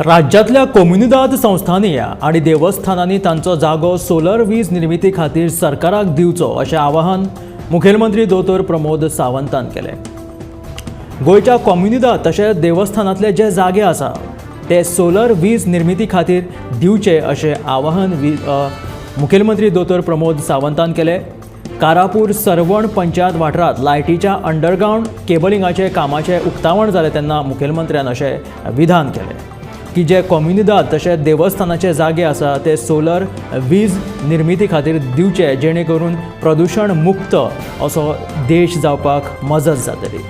राज्यांतल्या कोमुनिदाद संस्थांनी आनी देवस्थानांनी तांचो जागो सोलर वीज निर्मिती खातीर सरकाराक दिवचो अशें आवाहन मुखेलमंत्री दोतोर प्रमोद सावंतान केलें। गोंयच्या कोमुनिदाद तशेंच देवस्थानांतले जे जागे आसा ते सोलर वीज निर्मिती खातीर दिवचे अशें आवाहन मुखेलमंत्री दोतोर प्रमोद सावंतान केलें। कारापूर सर्वण पंचायत वाठारांत लायटीच्या अंडरग्रावंड केबलिंगाचे कामाचें उक्तावण जालें तेन्ना मुखेलमंत्र्यान अशें विधान केलें की जे कोमुनिदाद तशेंच देवस्थानाचे जागे आसा ते सोलर वीज निर्मिती खातीर दिवचे जेणे करून प्रदुशण मुक्त असो देश जावपाक मजत जातली।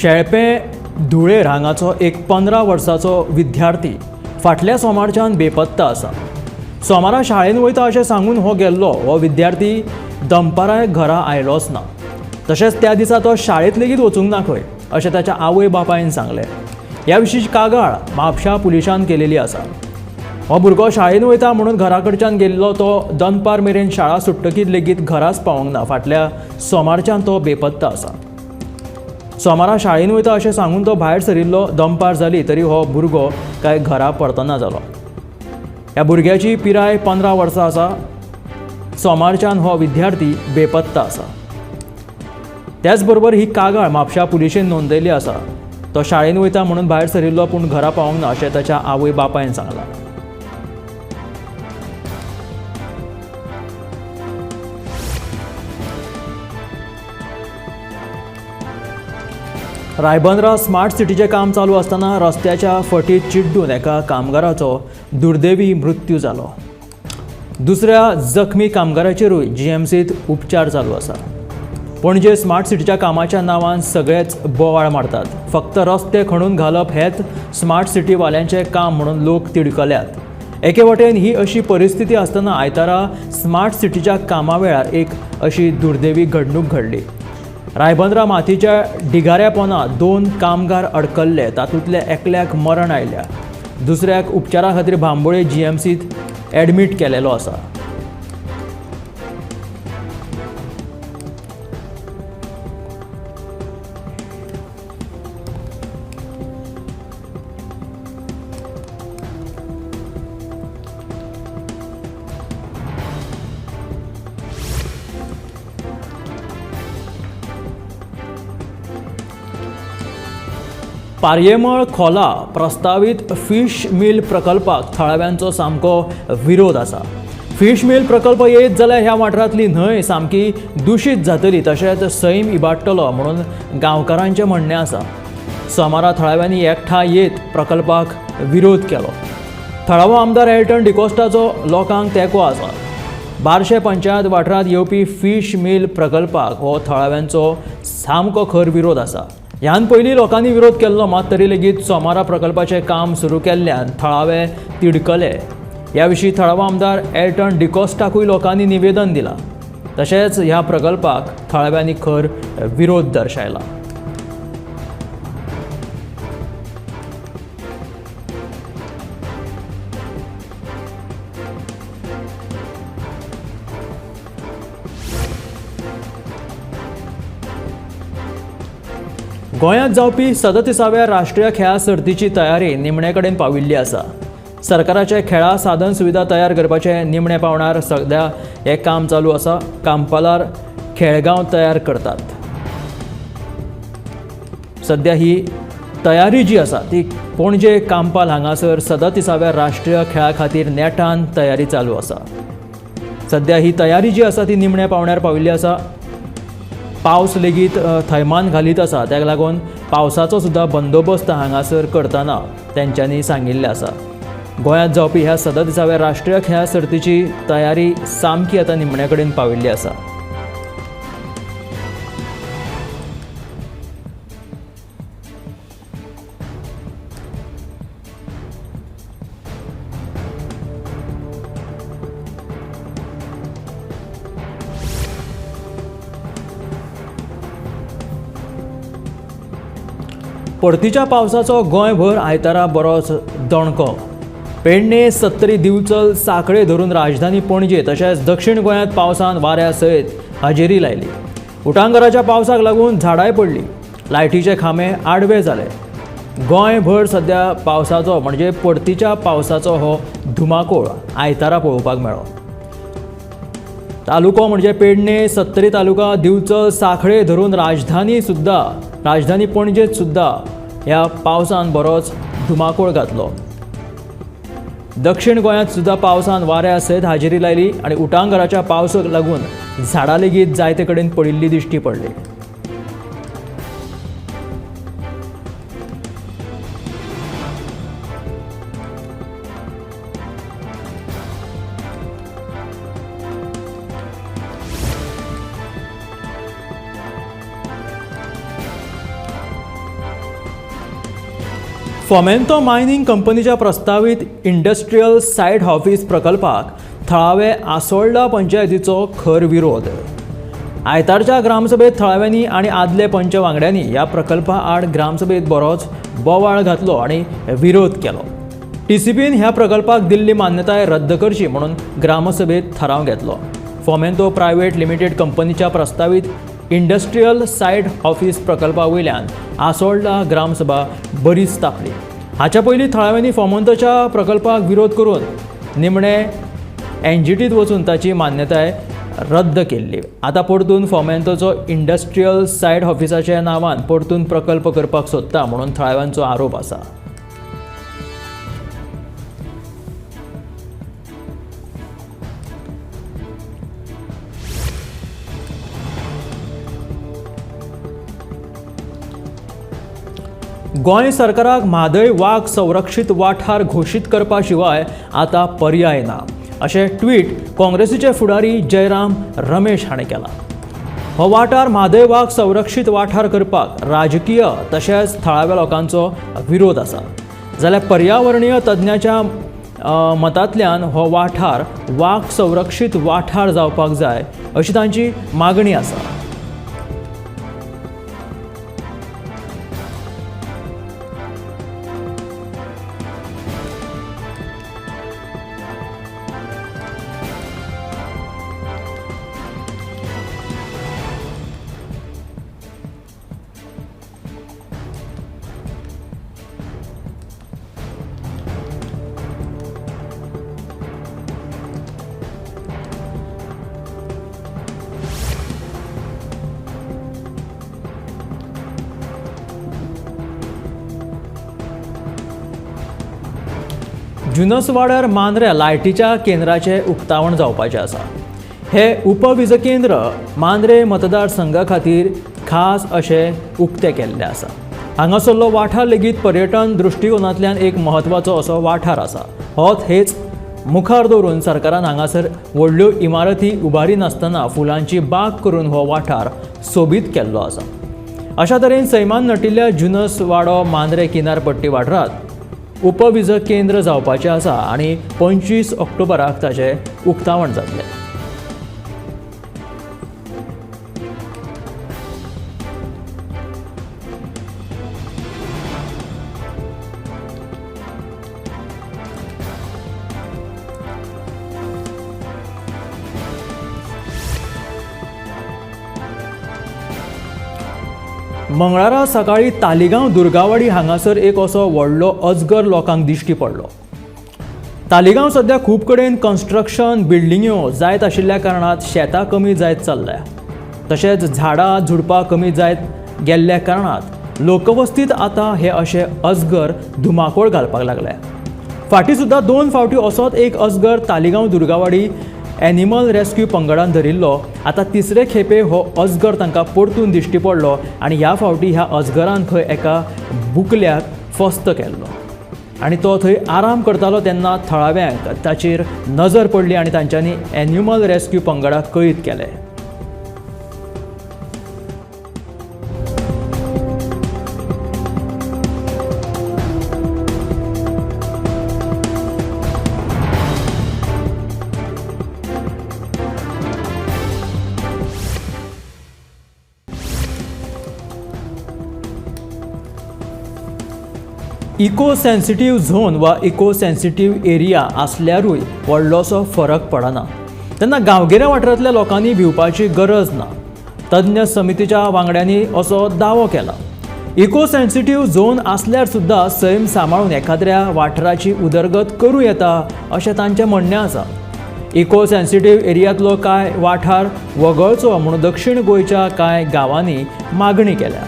शेळपें धुळेर हांगाचो एक 15 वर्साचो विद्यार्थी फाटल्या सोमारच्यान बेपत्ता आसा। सोमारा शाळेन वयता अशें सांगून हो गेल्लो हो विद्यार्थी दनपाराय घरा आयलोच ना। तशेंच त्या दिसा तो शाळेंत लेगीत वचूंक ना खंय अशें ताच्या आवय बापायन सांगलें। ह्या विशीं कागाळ म्हापशा पुलिशान केलेली आसा। हो भुरगो शाळेन वयता म्हणून घरा कडच्यान गेल्लो तो दनपार मेरेन शाळा सुट्टकीर लेगीत घराच पावोंक ना। फाटल्या सोमारच्यान तो बेपत्ता आसा। सोमारा शाळेन वयता अशें सांगून तो भायर सरिल्लो। दनपार जाली तरी हो भुरगो काय घरा परतना जालो। ह्या भुरग्याची पिराय 15 वर्सां आसा। सोमारच्यान हो विद्यार्थी बेपत्ता आसा। त्याच बरोबर ही कागाळ म्हापशा पुलिशेन नोंदयल्ली आसा। तो शाळेन वयता म्हणून भायर सरिल्लो पूण घरा पावोंक ना अशें ताच्या आवय बापायन सांगलां। रायबंदरा स्मार्ट सिटीचें काम चालू आसतना रस्त्याच्या फटीत चिड्डून एका कामगाराचो दुर्दैवी मृत्यू जालो। दुसऱ्या जखमी कामगाराचेरूय जीएमसीत उपचार चालू आसा। पणजे स्मार्ट सिटीच्या कामाच्या नांवान सगळेच बोवाळ मारतात। फक्त रस्ते खणून घालप हेच स्मार्ट सिटीवाल्यांचें काम म्हणून लोक तिडकल्यात। एके वटेन ही अशी परिस्थिती आसतना आयतारा स्मार्ट सिटीच्या कामा वेळार एक अशी दुर्दैवी घडणूक घडली। रायबंदरा मातीच्या ढिगाऱ्या पोना 2 कामगार अडकल्ले। तातूंतल्या एकल्याक मरण आयल्या, दुसऱ्याक उपचारा खातीर बांबोळे जीएमसीत एडमीट केलेलो आसा। पारयेमळ खोला प्रस्तावीत फिश मिल प्रकल्पाक थळाव्यांचो सामको विरोध आसा। फिश मिल प्रकल्प येत जाल्यार ह्या वाठारांतली न्हंय सामकी दुशीत जातली तशेंच सैम इबाडटलो म्हणून गांवकारांचें म्हणणें आसा। सोमारा थळाव्यांनी एकठांय येत प्रकल्पाक विरोध केलो। थळावो आमदार एल्टन डिकोस्टाचो लोकांक तेंको आसा। बारशे पंचायत वाठारांत येवपी फिश मिल प्रकल्पाक हो थळाव्यांचो सामको खर विरोध आसा। ह्यान पयलीं लोकांनी विरोध केल्लो मात तरी लेगीत सोमारा प्रकल्पाचें काम सुरू केल्ल्यान थळावे तिडकले। ह्या विशीं थळावो आमदार एल्टन डिकोस्टाकूय लोकांनी निवेदन दिलां। तशेंच ह्या प्रकल्पाक थळाव्यांनी खर विरोध दर्शायला। गोंयांत जावपी 37व्या राष्ट्रीय खेळां सर्तीची तयारी निमणे कडेन पाविल्ली आसा। सरकाराचे खेळां साधन सुविधा तयार करपाचे निमणे पावणार सध्या हें काम चालू आसा। कांपालार खेळगांव तयार करतात। सध्या ही तयारी जी आसा ती पणजे कांपाल हांगासर 37व्या राष्ट्रीय खेळां खातीर नेटान तयारी चालू आसा। सध्या ही तयारी जी आसा ती निमण्या पावण्यार पाविल्ली आसा। पावस लेगीत थैमान घालीत आसा, ताका लागून पावसाचो सुद्दां बंदोबस्त हांगासर करतना तेंच्यांनी सांगिल्लें आसा। गोंयांत जावपी ह्या 37व्या राष्ट्रीय खेळां सर्तीची तयारी सामकी आतां निमणे कडेन पाविल्ली आसा। परतीच्या पावसाचो गोंयभर आयतारा बरोच दणको. पेडणे, सत्तरी, दिवचल, सांखळे धरून राजधानी पणजे तशेंच दक्षिण गोंयांत पावसान वाऱ्या सयत हजेरी लायली. उटांगराच्या पावसाक लागून झाडांय पडली, लायटीचे खांबे आडवे जाले. गोंयभर सद्या पावसाचो म्हणजे परतीच्या पावसाचो हो धुमाकूळ आयतारा पळोवपाक मेळ्ळो. तालुको म्हणजे पेडणे, सत्तरी तालुका, दिवचल, सांखळे धरून राजधानी सुद्दां, राजधानी पणजेत सुद्दां ह्या पावसान बरोच धुमाकूळ घातलो. दक्षिण गोंयांत सुद्दां पावसान वाऱ्या सयत हाजेरी लायली आनी उटांगराच्या पावसाक लागून झाडां लेगीत जायते कडेन पडिल्ली दिश्टी पडली. फोमेंतो मायनिंग कंपनीच्या प्रस्तावीत इंडस्ट्रियल सायट ऑफिस प्रकल्पाक थळावे आसोल्डा पंचायतीचो खर विरोध. आयतारच्या ग्रामसभेत थळाव्यांनी आनी आदले पंच वांगड्यांनी ह्या प्रकल्पा आड ग्रामसभेत बरोच बोवाळ घातलो आनी विरोध केलो. टीसीपीन ह्या प्रकल्पाक दिल्ली मान्यताय रद्द करची म्हणून ग्रामसभेत थाराव घेतलो. फोमेंतो प्रायव्हेट लिमिटेड कंपनीच्या प्रस्तावीत इंडस्ट्रियल सायट ऑफिस प्रकल्पा वयल्यान आसोल्डा ग्रामसभा बरीच तापली. हाच्या पयलीं थळाव्यांनी फोमेंतोच्या प्रकल्पाक विरोध करून निमणे एनजीटीत वचून ताची मान्यताय रद्द केल्ली. आतां परतून फोमेंतोचो इंडस्ट्रियल सायट ऑफिसाच्या नांवान परतून प्रकल्प करपाक सोदता म्हणून थळाव्यांचो आरोप आसा. गोंय सरकाराक म्हादय वाग संरक्षीत वाठार घोशीत करपा शिवाय आतां पर्याय ना अशें ट्वीट काँग्रेसीचे फुडारी जयराम रमेश हाणें केलां. हो वाठार म्हादय वाग संरक्षीत वाठार करपाक राजकीय तशेंच थळाव्या लोकांचो विरोध आसा, जाल्यार पर्यावरणीय तज्ञाच्या मतांतल्यान हो वाठार वाग संरक्षीत वाठार जावपाक जाय अशी तांची मागणी आसा. जुनसवाड्यार मांद्र्या लायटीच्या केंद्राचें उक्तावण जावपाचें आसा. हें उपवीज केंद्र मांद्रे मतदारसंघा खातीर खास अशें उक्तें केल्लें आसा. हांगासरलो वाठार लेगीत पर्यटन दृश्टिकोनांतल्यान एक म्हत्वाचो असो वाठार आसा. हो हेच मुखार दवरून सरकारान हांगासर व्हडल्यो इमारती उबारी नासतना फुलांची बाग करून हो वाठार सोबीत केल्लो आसा. अशा तरेन सैमान नटिल्ल्या जुनसवाडो मांद्रे किनारपट्टी वाठारांत उपवीज केंद्र जावपाचें आसा आनी 25 ऑक्टोबराक ताचें उक्तावण जातलें. मंगळारा सकाळी तालिगांव दुर्गावाडी हांगासर एक असो व्हडलो अजगर लोकांक दिश्टी पडलो. तालिगांव सद्या खूब कडेन कन्स्ट्रक्शन बिल्डिंग्यो जायत आशिल्ल्या कारणान शेतां कमी जायत चल्ल्या, तशेंच झाडां झुडपां कमी जायत गेल्ल्या कारणान लोकवस्तीत आतां हे अशे अजगर धुमाकूळ घालपाक लागले. फाटीं सुद्दां 2 फावटी असोच एक अजगर तालिगांव दुर्गावाडी एनिमल रेस्क्यू पंगडान धरिल्लो. आतां तिसरे खेपे हो अजगर तांकां परतून दिश्टी पडलो आनी ह्या फावटी ह्या अजगरान थंय एका बुकल्याक फस्त केल्लो आनी तो थंय आराम करतालो तेन्ना थळाव्यांक ताचेर नजर पडली आनी तांच्यांनी एनिमल रेस्क्यू पंगडाक कळीत केलें. इको सेन्सिटीव झोन वा इको सेन्सिटीव एरिया आसल्यारूय व्हडलोसो फरक पडना. तेन्ना गांवगिऱ्या वाठारांतल्या लोकांनी भिवपाची गरज ना. तज्ञ समितीच्या वांगड्यांनी असो दावो केला. इको सेन्सिटीव झोन आसल्यार सुद्दां सैम सांबाळून एखाद्र्या वाठाराची उदरगत करूं येता अशें तांचें म्हणणें आसा. इको सेन्सिटीव एरियांतलो कांय वाठार वगळचो म्हूण दक्षिण गोंयच्या कांय गांवांनी मागणी केल्या.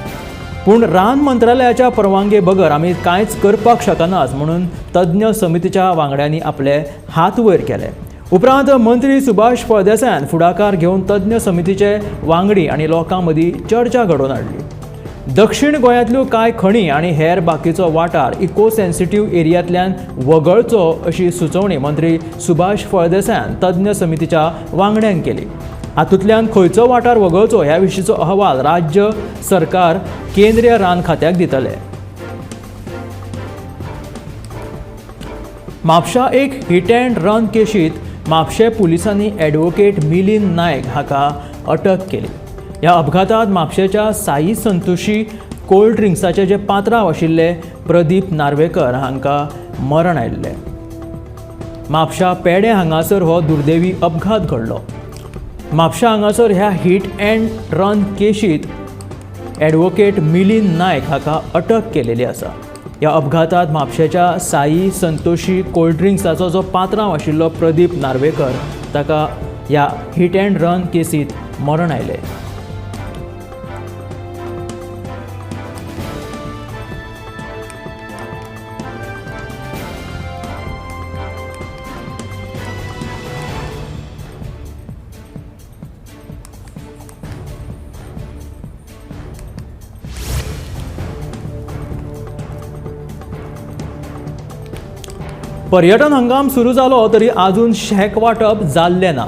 पूण रान मंत्रालयाच्या परवानगे बगर आमी कांयच करपाक शकनात म्हणून तज्ञ समितीच्या वांगड्यांनी आपले हात वयर केले. उपरांत मंत्री सुभाष फळदेसायान फुडाकार घेवन तज्ञ समितीचे वांगडी आनी लोकां मदीं चर्चा घडोवन हाडली. दक्षिण गोंयांतल्यो कांय खणी आनी हेर बाकीचो वाठार इको सेन्सिटीव एरियांतल्यान वगळचो अशी सुचोवणी मंत्री सुभाष फळदेसायान तज्ञ समितीच्या वांगड्यांक केली. हातूंतल्यान खंयचो वाठार वगळचो ह्या विशींचो अहवाल राज्य सरकार केंद्रीय रान खात्याक दितले. म्हापशा एक हिट अँड रन केशींत म्हापशें पुलिसांनी ॲडव्होकेट मिलिंद नायक हाका अटक केली. ह्या अपघातांत म्हापशेच्या साई संतोषी कोल्ड ड्रिंक्साचे जे पात्रांव आशिल्ले प्रदीप नार्वेकर हांकां मरण आयिल्लें. म्हापशा पेडे हांगासर हो दुर्दैवी अपघात घडलो. म्हापशा हांगासर ह्या हिट अँड रन केशींत ॲडव्होकेट मिलिंद नायक हाका अटक केलेली आसा. ह्या अपघातांत म्हापशेच्या साई संतोषी कोल्ड ड्रिंक्साचो जो पात्रांव आशिल्लो प्रदीप नार्वेकर ताका ह्या हिट अँड रन केसींत मरण आयलें. पर्यटन हंगाम सुरू जालो तरी आजून शॅक वांटप जाल्लें ना.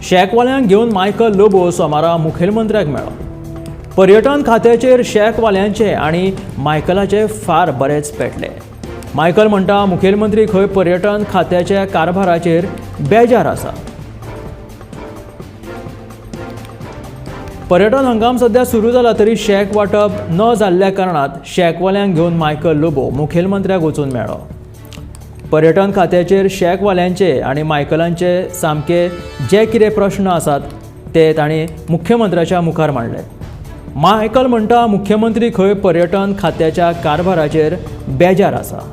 शॅकवाल्यांक घेवन मायकल लोबो सोमारा मुखेलमंत्र्याक मेळ्ळो. पर्यटन खात्याचेर शॅकवाल्यांचे आनी मायकलाचे फार बरेच पेटले. मायकल म्हणटा मुखेलमंत्री खंय पर्यटन खात्याच्या कारभाराचेर बेजार आसा. पर्यटन हंगाम सध्या सुरू जाला तरी शॅक वांटप न जाल्ल्या कारणात शॅकवाल्यांक घेवन मायकल लोबो मुखेलमंत्र्याक वचून मेळ्ळो. पर्यटन खात्याचेर शॅकवाल्यांचे आनी मायकलांचे सामके जे कितें प्रश्न आसात ते तांणी मुख्यमंत्र्याच्या मुखार मांडले. मायकल म्हणटा मुख्यमंत्री खंय पर्यटन खात्याच्या कारभाराचेर बेजार आसा.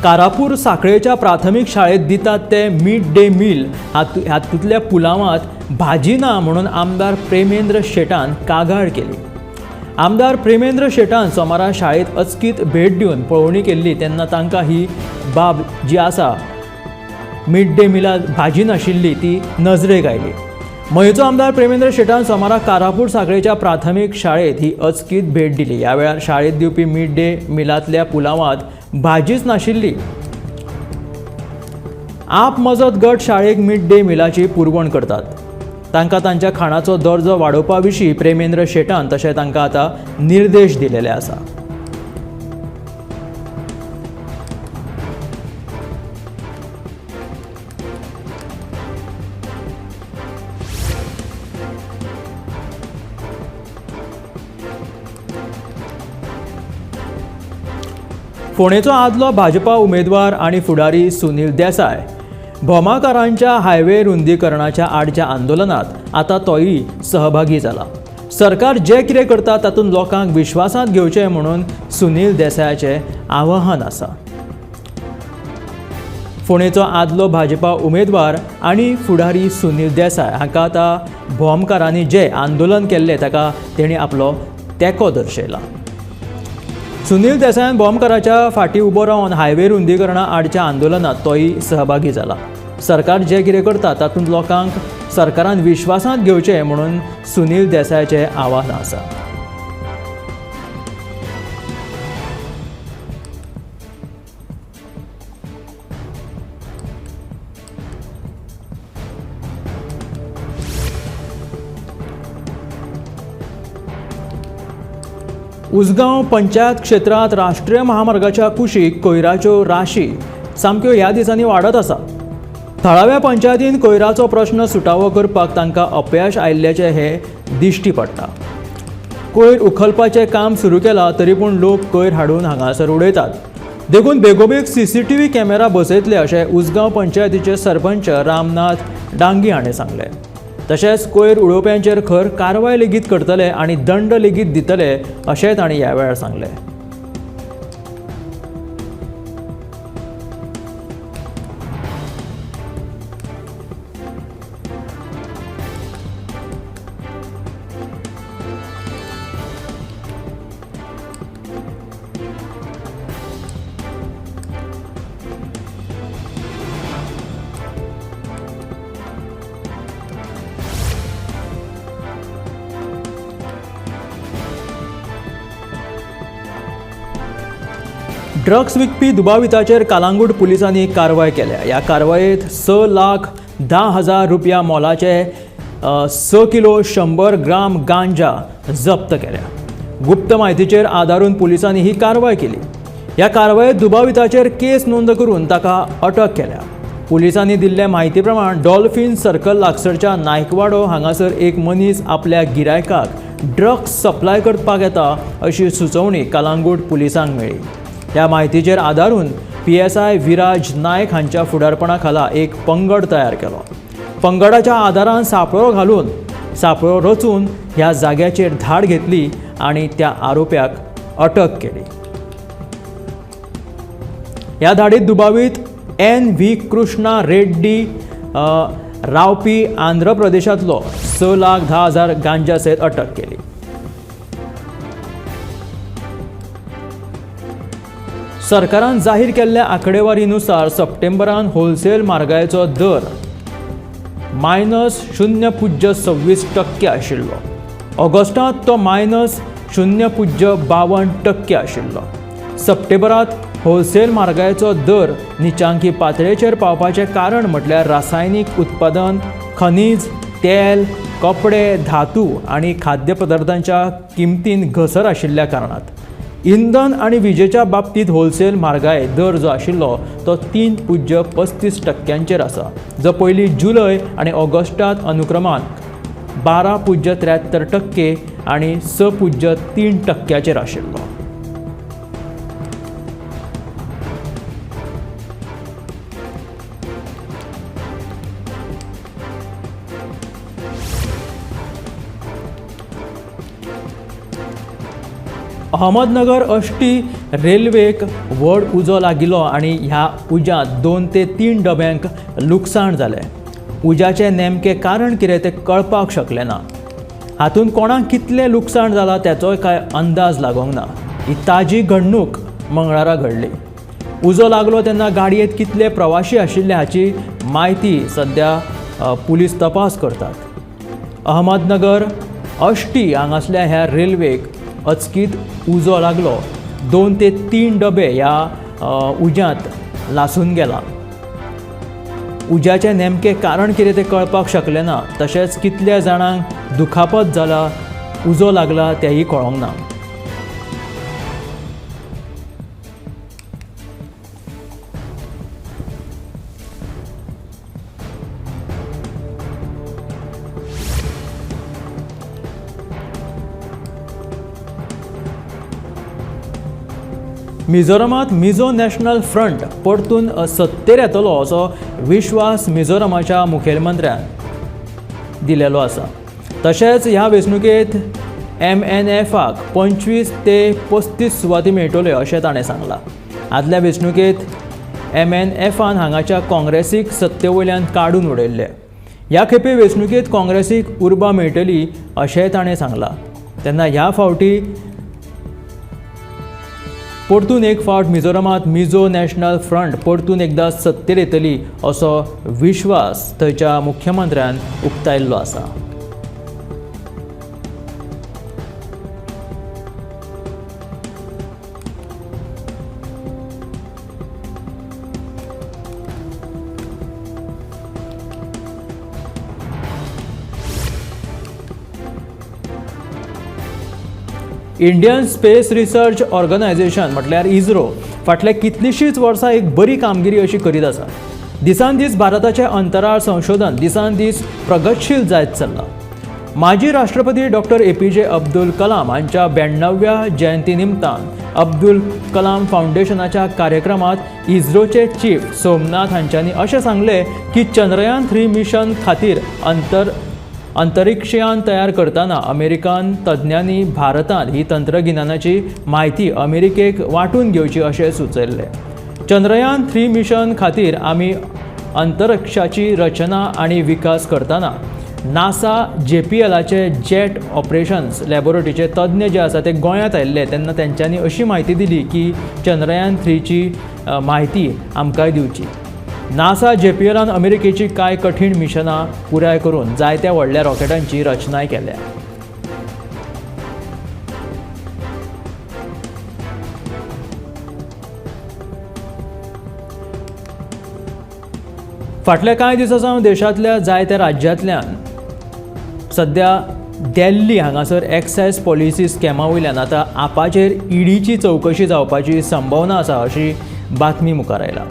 कारापूर साखळेच्या प्राथमीक शाळेत दितात ते मिड डे मील हातूंतल्या पुलावांत भाजी ना म्हणून आमदार प्रेमेंद्र शेटान कागाळ केली. आमदार प्रेमेंद्र शेटान सोमारा शाळेत अचकीत भेट दिवन पळोवणी केल्ली तेन्ना तांकां ही बाब जी आसा मिड डे मिलात भाजी नाशिल्ली ती नजरेक आयली. मयेचो आमदार प्रेमेंद्र शेटान सोमारा कारापूर साखळेच्या प्राथमीक शाळेत ही अचकीत भेट दिली. ह्या वेळार शाळेत दिवपी मिड डे मिलांतल्या पुलावांत भाजीच नाशिल्ली. आप मजत गट शाळेक मिड डे मिलाची पुरवण करतात. तांकां तांच्या खाणाचो दर्जो वाडोवपा विशीं प्रेमेंद्र शेटान तशें तांकां आतां निर्देश दिलेले आसा. फोंडेचो आदलो भाजपा उमेदवार आनी फुडारी सुनील देसाय भोमाकारांच्या हायवे रुंदीकरणाच्या आडच्या आंदोलनात आतां तोय सहभागी जाला. सरकार जे कितें करता तातूंत लोकांक विश्वासांत घेवचें म्हणून सुनील देसायाचें आवाहन आसा. फोंडेचो आदलो भाजपा उमेदवार आनी फुडारी सुनील देसाय हांकां आतां भोमकारांनी जें आंदोलन केल्लें ताका तेणी आपलो तेंको दर्शयला. सुनील देसायान भोमकाराच्या फाटीं उबो रावन हायवे रुंदीकरणा आडच्या आंदोलनात तोय सहभागी जाला. सरकार जें कितें करता तातूंत लोकांक सरकारान विश्वासांत घेवचें म्हणून सुनील देसायाचें आवाहन आसा. उसगांव पंचायत क्षेत्रांत राष्ट्रीय महामार्गाच्या कुशीक कोयराच्यो राशी सामक्यो ह्या दिसांनी वाडत आसा. थळाव्या पंचायतीन कोयराचो प्रश्न सुटावो करपाक तांकां अपयश आयिल्ल्याचें हें दिश्टी पडटा. कोयर उखलपाचें काम सुरू केलां तरी पूण लोक कोयर हाडून हांगासर उडयतात. देखून बेगोबेग CCTV camera बसयतले अशें उसगांव पंचायतीचे सरपंच रामनाथ डांगी हाणें सांगलें. तशेंच कोयर उडोवप्यांचेर खर कारवाय लेगीत करतले आनी दंड लेगीत दितले अशें तांणी ह्या वेळार सांगलें. ड्रग्स विकपी दुबाविताचेर कालांगूट पुलिसांनी कारवाय केल्या. ह्या कारवायेत 6,10,000 रुपया मोलाचे 6 किलो 100 ग्राम गांजा जप्त केल्या. गुप्त म्हायतीचेर आदारून पुलिसांनी ही कारवाय केली. ह्या कारवायेत दुबाविताचेर केस नोंद करून ताका अटक केल्या. पुलिसांनी दिल्ले म्हायती प्रमाण डॉल्फीन सर्कल लागसरच्या नायकवाडो हांगासर एक मनीस आपल्या गिरायकाक ड्रग्स सप्लाय करपाक येता अशी सुचोवणी कालांगूट पुलिसांक मेळ्ळी. ह्या म्हायतीचेर आदारून PSI Viraj Naik हांच्या फुडारपणा खाला एक पंगड तयार केलो. पंगडाच्या आदारान सापळो घालून सापळो रचून ह्या जाग्याचेर धाड घेतली आनी त्या आरोप्याक अटक केली. ह्या धाडीत दुबावीत NV Krishna Reddy रावपी आंध्र प्रदेशांतलो 6,10,000 गांजा सयत अटक केली. सरकारान जाहीर केल्ल्या आंकडेवारीनुसार सप्टेंबरान होलसेल म्हारगायेचो दर -0.26% आशिल्लो. ऑगस्टांत तो -0.52% आशिल्लो. सप्टेंबरांत होलसेल म्हारगायेचो दर निचांकी पातळेचेर पावपाचें कारण म्हटल्यार रासायनीक उत्पादन, खनीज, तेल, कपडे, धातू आनी खाद्यपदार्थांच्या किमतीन घसर आशिल्ल्या कारणात. इंधन आनी विजेच्या बाबतींत होलसेल म्हारगाय दर जो आशिल्लो तो 3.35% आसा, जो पयलीं जुलय आनी ऑगस्टांत अनुक्रमान 12.73% आनी 6.3% आशिल्लो. अहमदनगर अष्टी रेल्वेक व्हड उजो लागिल्लो आनी ह्या उज्यांत 2 ते 3 डब्यांक लुकसाण जालें. उज्याचें नेमकें कारण कितें तें कळपाक शकलें ना. हातूंत कोणाक कितलें लुकसाण जालां ताचोय कांय अंदाज लागोंक ना. ही ताजी घडणूक मंगळारा घडली. उजो लागलो तेन्ना गाडयेंत कितले प्रवाशी आशिल्ले हाची म्हायती सद्या पुलीस तपास करतात. अहमदनगर अष्टी हांगासल्या ह्या रेल्वेक अचकीत उजो लागलो. 2 ते 3 डबे ह्या उज्यांत लासून गेला. उज्याचें नेमकें कारण कितें तें कळपाक शकलें ना. तशेंच कितल्या जाणांक दुखापत जाला, उजो लागला तेंय कळोंक ना. मिझोरामांत मिझो नॅशनल फ्रंट परतून सत्तेर येतलो असो विश्वास मिझोरामाच्या मुखेलमंत्र्यान दिलेलो आसा. तशेंच ह्या वेंचणुकेंत MNFाक 25 ते 35 सुवाती मेळटल्यो अशें ताणें सांगलां. आदल्या वेंचणुकेंत MNFान हांगाच्या काँग्रेसीक सत्ते वयल्यान काडून उडयल्ले. ह्या खेपे वेंचणुकेंत काँग्रेसीक उर्बा मेळटली अशेंय ताणें सांगलां. तेन्ना ह्या फावटी परतून एक फावट मिझोरामांत मिझो नॅशनल फ्रंट परतून एकदां सत्तेर येतली असो विश्वास थंयच्या मुख्यमंत्र्यान उक्तायल्लो आसा. इंडियन स्पेस रिसर्च ऑर्गनायझेशन म्हटल्यार इस्रो फाटल्या कितलींशींच वर्सां एक बरी कामगिरी अशी करीत आसा. दिसान दीस भारताचें अंतराळ संशोधन दिसान दीस प्रगतशील जायत चल्लां. माजी राष्ट्रपती डॉक्टर APJ Abdul Kalam हांच्या 92व्या जयंती निमतान अब्दुल कलाम फावंडेशनाच्या कार्यक्रमात इस्रोचे चीफ सोमनाथ हांच्यांनी अशें सांगलें की चंद्रयान 3 मिशन खातीर अंतरिक्षयान तयार करतना अमेरिकन तज्ञांनी भारतांत ही तंत्रगिन्यानाची म्हायती अमेरिकेक वांटून घेवची अशें सुचयल्लें. चंद्रयान 3 मिशन खातीर आमी अंतरिक्षाची रचना आनी विकास करतना नासा JPLाचे जेट ऑपरेशन्स लॅबोरेटरीचे तज्ञ जे आसा ते गोंयांत आयिल्ले तेन्ना तेंच्यांनी अशी म्हायती दिली की चंद्रयान 3ची म्हायती आमकांय दिवची. नासा JPLान अमेरिकेची कांय कठीण मिशनां पुराय करून जायत्या व्हडल्या रॉकेटांची रचनाय केल्या. फाटल्या कांय दिसां सावन देशांतल्या जायत्या राज्यांतल्यान सद्या दिल्ली हांगासर एक्सायज पॉलिसी स्कॅमा वयल्यान आतां आपाचेर ईडीची चवकशी जावपाची संभावना आसा अशी बातमी मुखार आयला.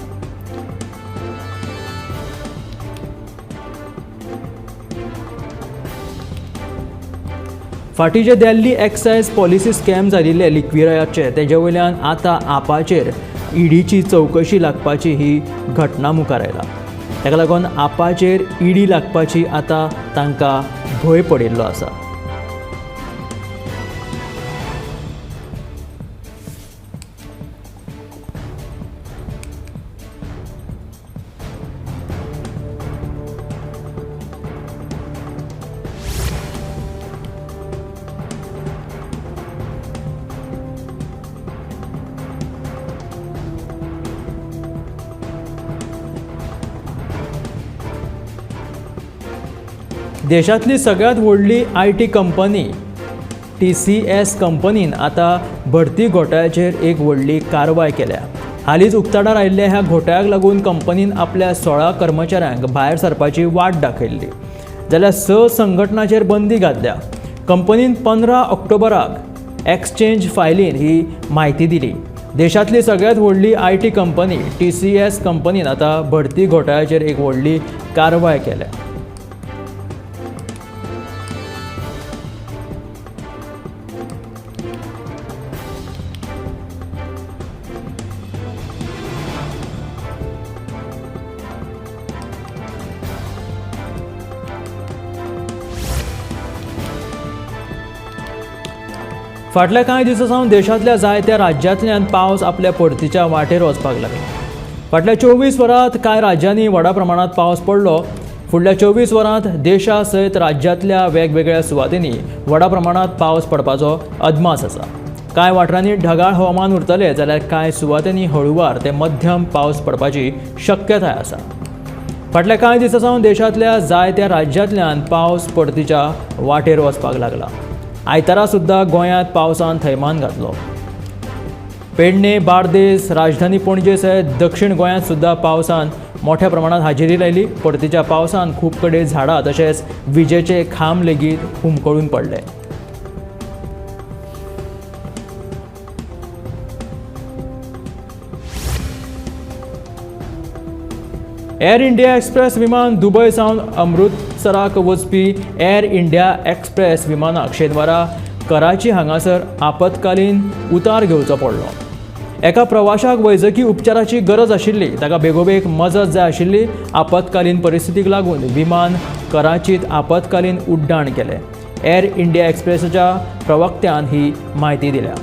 फाटीं जे दिल्ली एक्सायज पॉलिसी स्कॅम जाल्ले लिक्विराचे तेजे वयल्यान आतां आपाचेर ईडीची चवकशी लागपाची ही घटना मुखार आयला. ताका लागून आपाचेर ईडी लागपाची आतां तांकां भंय पडिल्लो आसा. देशांतली सगळ्यांत व्हडली IT company TCS कंपनीन आतां भरती घोटाळ्याचेर एक व्हडली कारवाय केल्या. हालींच उक्ताडार आयिल्ल्या ह्या घोटाळ्याक लागून कंपनीन आपल्या 16 कर्मचाऱ्यांक भायर सरपाची वाट दाखयल्ली, जाल्यार 6 संघटनाचेर बंदी घातल्या. कंपनीन 15 ऑक्टोबराक एक्सचेंज फायलीन ही म्हायती दिली. देशांतली सगळ्यांत व्हडली IT company TCS कंपनीन आतां भरती घोटाळ्याचेर एक व्हडली कारवाय केल्या. फाटल्या कांय दिसां सावन देशांतल्या जायत्या राज्यांतल्यान पावस आपल्या परतीच्या वाटेर वचपाक लागला. फाटल्या 24 वरांत कांय राज्यांनी व्हडा प्रमाणांत पावस पडलो. फुडल्या 24 वरांत देशा सयत राज्यांतल्या वेगवेगळ्या सुवातींनी व्हडा प्रमाणांत पावस पडपाचो अदमास आसा. कांय वाठारांनी ढगाळ हवामान उरतलें, जाल्यार कांय सुवातींनी हळुवार ते मध्यम पावस पडपाची शक्यताय आसा. फाटल्या कांय दिसां सावन देशांतल्या जायत्या राज्यांतल्यान पावस परतीच्या वाटेर वचपाक लागला. आयतारा सुद्दां गोंयांत पावसान थैमान घातलो. पेडणे, बार्देस, राजधानी पणजे सयत दक्षिण गोंयांत सुद्दां पावसान मोठ्या प्रमाणात हाजेरी लायली. परतीच्या पावसान खूब कडेन झाडां तशेंच विजेचे खांब लेगीत हुमकळून पडले. एअर इंडिया एक्सप्रेस विमान दुबय सावन अमृतसराक वचपी एअर इंडिया एक्सप्रेस विमानाक शेनवारा कराची हांगासर आपत्कालीन उतार घेवचो पडलो. एका प्रवाशाक वैजकी उपचाराची गरज आशिल्ली, ताका बेगोबेग मजत जाय आशिल्ली. आपत्कालीन परिस्थितीक लागून विमान कराचीत आपत्कालीन उड्डाण केलें. एअर इंडिया एक्सप्रेसाच्या प्रवक्त्यान ही म्हायती दिल्या.